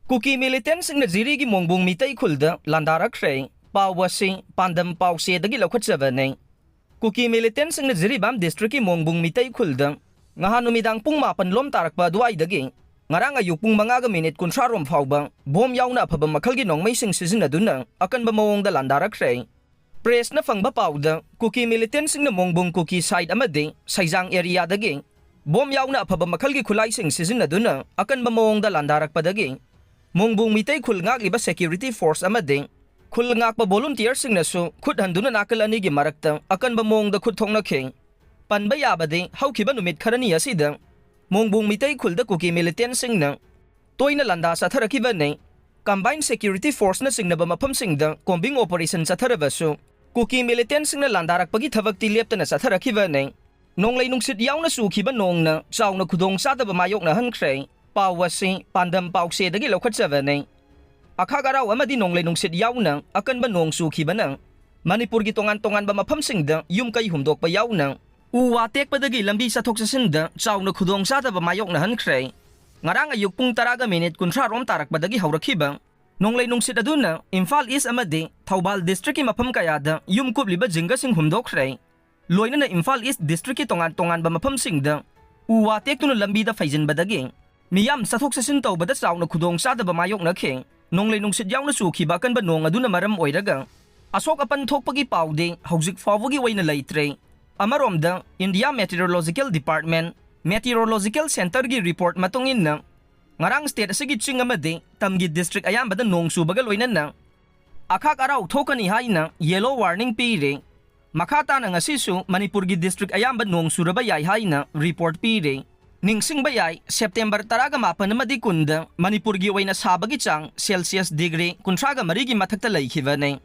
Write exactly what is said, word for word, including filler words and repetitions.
ꯀꯨꯀꯤ ꯃꯤꯂꯤꯇꯦꯟꯁꯤꯡꯅ ꯖꯤꯔꯤꯒꯤ ꯃꯣꯡꯕꯨꯡ ꯃꯤꯇꯩ ꯈꯨꯜꯗ ꯂꯥꯟꯗꯥꯔꯛꯈ꯭ꯔꯦ꯫ ꯄꯥꯎ ꯑꯁꯤ ꯄꯥꯟꯗꯝ ꯄꯥꯎꯆꯦꯗꯒꯤ ꯂꯧꯈꯠꯆꯕꯅꯤ꯫ ꯀꯨꯀꯤ ꯃꯤꯂꯤꯇꯦꯟꯁꯤꯡꯅ ꯖꯤꯔꯤꯕꯥꯝ ꯗꯤꯁꯇ꯭ꯔꯤꯛꯀꯤ ꯃꯣꯡꯕꯨꯡ ꯃꯤꯇꯩ ꯈꯨꯜꯗ ꯉꯍꯥꯟ ꯅꯨꯃꯤꯗꯥꯡ ꯄꯨꯡ ꯃꯥꯄꯟ ꯂꯣꯝ ꯇꯥꯔꯛꯄ ꯑꯗꯨꯋꯥꯏꯗꯒꯤ ꯉꯔꯥꯡ ꯑꯌꯨꯛ ꯄꯨꯡ ꯃꯉꯥꯒ ꯃꯤꯅꯤꯠ ꯀꯨꯟꯊ꯭ꯔꯥ ꯔꯣꯝ ꯐꯥꯎꯕ ꯕꯣꯝ ꯌꯥꯎꯅ ꯑꯐꯕ ꯃꯈꯜꯒꯤ ꯅꯣꯡꯃꯩꯁꯤꯡ ꯁꯤꯖꯤꯟꯅꯗꯨꯅ ꯑꯀꯟꯕ ꯃꯑꯣꯡꯗ ꯂꯥꯟꯗꯥꯔꯛꯈ꯭ꯔꯦ꯫ ꯄ꯭ꯔꯦꯁꯅ ꯐꯪꯕ ꯄꯥꯎꯗ, ꯀꯨꯀꯤ ꯃꯤꯂꯤꯇꯦꯟꯁꯤꯡꯅ ꯃꯣꯡꯕꯨꯡ ꯀꯨꯀꯤ ꯁꯥꯏꯠ ꯑꯃꯗꯤ ꯁꯩꯖꯥꯡ ꯑꯦꯔꯤꯌꯥꯗꯒꯤ ꯕꯣꯝ ꯌꯥꯎꯅ ꯑꯐꯕ ꯃꯈꯜꯒꯤ ꯈꯨꯠꯂꯥꯏꯁꯤꯡ ꯁꯤꯖꯤꯟꯅꯗꯨꯅ ꯑꯀꯟꯕ ꯃꯑꯣꯡꯗ ꯂꯥꯟꯗꯥꯔꯛꯄꯗꯒꯤ ꯃꯣꯡꯕꯨꯡ ꯃꯤꯇꯩ ꯈꯨꯜ ꯉꯥꯛꯂꯤꯕ ꯁꯦꯀ꯭ꯌꯨꯔꯤꯇꯤ ꯐꯣꯔꯁ ꯑꯃꯗꯤ ꯈꯨꯜ ꯉꯥꯛꯄ ꯚꯣꯂꯨꯟꯇꯤꯌꯔꯁꯤꯡꯅꯁꯨ ꯈꯨꯠ ꯍꯟꯗꯨꯅ ꯅꯥꯀꯜ ꯑꯅꯤꯒꯤ ꯃꯔꯛꯇ ꯑꯀꯟꯕ ꯃꯑꯣꯡꯗ ꯈꯨꯠ ꯊꯣꯛꯅꯈꯤ꯫ ꯄꯟꯕ ꯌꯥꯕꯗꯤ, ꯍꯧꯈꯤꯕ ꯅꯨꯃꯤꯠ ꯈꯔꯅꯤ ꯑꯁꯤꯗ ꯃꯣꯡꯕꯨꯡ ꯃꯤꯇꯩ ꯈꯨꯜꯗ ꯀꯨꯀꯤ ꯃꯤꯂꯤꯇꯦꯟꯁꯤꯡꯅ ꯇꯣꯏꯅ ꯂꯥꯟꯗꯥ ꯆꯠꯊꯔꯛꯈꯤꯕꯅꯤ꯫ ꯀꯝꯕꯥꯏꯟ ꯁꯦꯀ꯭ꯌꯨꯔꯤꯇꯤ ꯐꯣꯔꯁꯅꯆꯤꯡꯅꯕ ꯃꯐꯝꯁꯤꯡꯗ ꯀꯣꯝꯕꯤꯡ ꯑꯣꯄꯔꯦꯁꯟ ꯆꯠꯊꯔꯕꯁꯨ, ꯀꯨꯀꯤ ꯃꯤꯂꯤꯇꯦꯟꯁꯤꯡꯅ ꯂꯥꯟꯗꯥꯔꯛꯄꯒꯤ ꯊꯕꯛꯇꯤ ꯂꯦꯞꯇꯅ ꯆꯠꯊꯔꯛꯈꯤꯕꯅꯤ꯫ ꯅꯣꯡꯂꯩ ꯅꯨꯡꯁꯤꯠ ꯌꯥꯎꯅ ꯆꯨꯈꯤꯕ ꯅꯣꯡꯅ ꯆꯥꯎꯅ ꯈꯨꯗꯣꯡꯆꯥꯗꯕ ꯃꯥꯌꯣꯛꯅꯍꯟꯈ꯭ꯔꯦ꯫ ꯄꯥꯎ ꯑꯁꯤ ꯄꯥꯟꯗꯝ ꯄꯥꯎꯆꯦꯗꯒꯤ ꯂꯧꯈꯠꯆꯕꯅꯤ꯫ ꯑꯈꯥꯛ ꯑꯔꯥꯎ ꯑꯃꯗꯤ ꯅꯣꯡꯂꯩ ꯅꯨꯡꯁꯤꯠ ꯌꯥꯎꯅ ꯑꯀꯟꯕ ꯅꯣꯡ ꯆꯨꯈꯤꯕꯅ ꯃꯅꯤꯄꯨꯔꯒꯤ ꯇꯣꯉꯥꯟ ꯇꯣꯉꯥꯟꯕ ꯃꯐꯝꯁꯤꯡꯗ ꯌꯨꯝ ꯀꯩ ꯍꯨꯝꯗꯣꯛꯄ ꯌꯥꯎꯅ ꯎ ꯋꯥ ꯇꯦꯛꯄꯗꯒꯤ ꯂꯝꯕꯤ ꯆꯠꯊꯣꯛ ꯆꯠꯁꯤꯟꯗ ꯆꯥꯎꯅ ꯈꯨꯗꯣꯡꯆꯥꯗꯕ ꯃꯥꯌꯣꯛꯅꯍꯟꯈ꯭ꯔꯦ꯫ ꯉꯔꯥꯡ ꯑꯌꯨꯛ ꯄꯨꯡ ꯇꯔꯥꯒ ꯃꯤꯅꯤꯠ ꯀꯨꯟꯊ꯭ꯔꯥ ꯔꯣꯝ ꯇꯥꯔꯛꯄꯗꯒꯤ ꯍꯧꯔꯛꯈꯤꯕ ꯅꯣꯡꯂꯩ ꯅꯨꯡꯁꯤꯠ ꯑꯗꯨꯅ ꯏꯝꯐꯥꯜ ꯏꯁ ꯑꯃꯗꯤ ꯊꯧꯕꯥꯜ ꯗꯤꯁꯇ꯭ꯔꯤꯛꯀꯤ ꯃꯐꯝ ꯀꯌꯥꯗ ꯌꯨꯝ ꯀꯨꯞꯂꯤꯕ ꯖꯤꯡꯒꯁꯤꯡ ꯍꯨꯝꯗꯣꯛꯈ꯭ꯔꯦ꯫ ꯂꯣꯏꯅꯅ ꯏꯝꯐꯥꯜ ꯏꯁ ꯗꯤꯁꯇ꯭ꯔꯤꯛꯀꯤ ꯇꯣꯉꯥꯟ ꯇꯣꯉꯥꯟꯕ ꯃꯐꯝꯁꯤꯡꯗ ꯎ ꯋꯥ ꯇꯦꯛꯇꯨꯅ ꯂꯝꯕꯤꯗ ꯐꯩꯖꯤꯟꯕꯗꯒꯤ ꯃꯤꯌꯥꯝ ꯆꯠꯊꯣꯛ ꯆꯠꯁꯤꯟ ꯇꯧꯕꯗ ꯆꯥꯎꯅ ꯈꯨꯗꯣꯡꯆꯥꯗꯕ ꯃꯥꯌꯣꯛꯅꯈꯤ꯫ ꯅꯣꯡꯂꯩ ꯅꯨꯡꯁꯤꯠ ꯌꯥꯎꯅ ꯆꯨꯈꯤꯕ ꯑꯀꯟꯕ ꯅꯣꯡ ꯑꯗꯨꯅ ꯃꯔꯝ ꯑꯣꯏꯔꯒ ꯑꯁꯣꯛ ꯑꯄꯟ ꯊꯣꯛꯄꯒꯤ ꯄꯥꯎꯗꯤ ꯍꯧꯖꯤꯛ ꯐꯥꯎꯕꯒꯤ ꯑꯣꯏꯅ ꯂꯩꯇ꯭ꯔꯦ꯫ ꯑꯃꯔꯣꯝꯗ, ꯏꯟꯗꯤꯌꯥ ꯃꯦꯇꯤꯑꯣꯔꯣꯂꯣꯖꯤꯀꯦꯜ ꯗꯤꯄꯥꯔꯠꯃꯦꯟ, ꯃꯦꯇꯤꯑꯣꯔꯣꯂꯣꯖꯤꯀꯦꯜ ꯁꯦꯟꯇꯔꯒꯤ ꯔꯤꯄꯣꯔꯠ ꯃꯇꯨꯡ ꯏꯟꯅ, ꯉꯔꯥꯡ ꯁ꯭ꯇꯦꯠ ꯑꯁꯤꯒꯤ ꯆꯤꯡ ꯑꯃꯗꯤ ꯇꯝꯒꯤ ꯗꯤꯁꯇ꯭ꯔꯤꯛ ꯑꯌꯥꯝꯕꯗ ꯅꯣꯡ ꯆꯨꯕꯒ ꯂꯣꯏꯅꯅ ꯑꯈꯥꯛ ꯑꯔꯥꯎ ꯊꯣꯛꯀꯅꯤ ꯍꯥꯏꯅ ꯌꯦꯂꯣ ꯋꯥꯔꯅꯤꯡ ꯄꯤꯔꯦ꯫ ꯃꯈꯥ ꯇꯥꯅ ꯉꯁꯤꯁꯨ ꯃꯅꯤꯄꯨꯔꯒꯤ ꯗꯤꯁꯇ꯭ꯔꯤꯛ ꯑꯌꯥꯝꯕ ꯅꯣꯡ ꯆꯨꯔꯕ ꯌꯥꯏ ꯍꯥꯏꯅ ꯔꯤꯄꯣꯔꯠ ꯄꯤꯔꯦ꯫ ꯅꯤꯡꯁꯤꯡꯕ ꯌꯥꯏ, ꯁꯦꯞꯇꯦꯝꯕꯔ ꯇꯔꯥꯒ ꯃꯥꯄꯟ ꯑꯃꯗꯤ ꯀꯨꯟꯗ ꯃꯅꯤꯄꯨꯔꯒꯤ ꯑꯣꯏꯅ ꯁꯥꯕꯒꯤ ꯆꯥꯡ ꯁꯦꯜꯁꯤꯌꯁ ꯗꯤꯒ꯭ꯔꯤ ꯀꯨꯟꯊ꯭ꯔꯥꯒ ꯃꯔꯤꯒꯤ ꯃꯊꯛꯇ ꯂꯩꯈꯤꯕꯅꯤ꯫